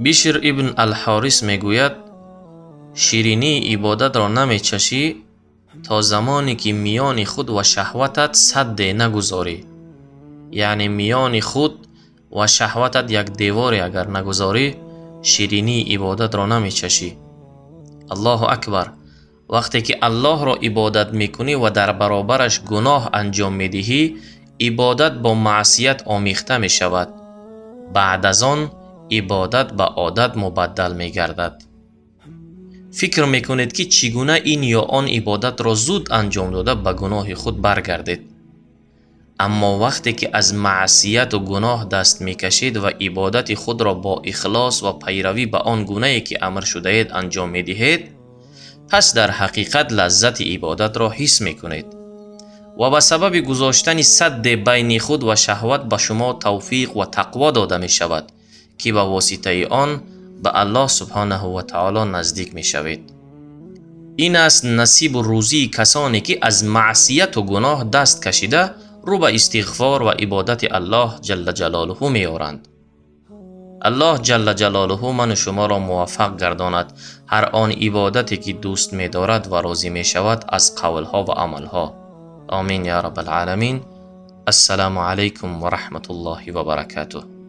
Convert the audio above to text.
Бишр ибн ал-Ҳорис мегӯяд: ширинии ибодатро намечашӣ то замоне ки миёни худ ва шаҳватат садде нагузорӣ. Яъне миёни худ ва шаҳватат як деворе агар нагузорӣ, ширинии ибодатро намечашӣ. Аллоҳу акбар! Вақте ки Аллоҳро ибодат мекунӣ ва дар баробараш гуноҳ анҷом медиҳӣ, ибодат бо маъсият омехта мешавад. Баъд аз он ибодат ба одат мубаддал мегардад. Фикр мекунед, ки чӣ гуна ин ё он ибодатро зуд анҷом дода ба гуноҳи худ баргардед. Аммо вақте ки аз маъсияту гуноҳ даст мекашед ва ибодати худро бо ихлос ва пайравӣ ба он гунае ки амр шудаед анҷом медиҳед, пас дар ҳақиқат лаззати ибодатро ҳис мекунед ва ба сабаби гузоштани садде байни худ ва шаҳват ба шумо тавфиқ ва тақво дода мешавад, ки ба воситаи он ба Аллоҳ субҳонаҳу ва таоло наздик мешавед. Ин аст насибу рӯзии касоне, ки аз маъсияту гуноҳ даст кашида рӯ ба истиғфор ва ибодати Аллоҳ ҷалла ҷалолуҳу меоранд. Аллоҳ ҷалла ҷалолуҳу ману шуморо муваффақ гардонад ҳар он ибодате ки дӯст медорад ва розӣ мешавад аз қавлҳо ва амалҳо. Омин я раббал оламин. Ассалому алайкум ва раҳматуллоҳи ва баракатуҳ.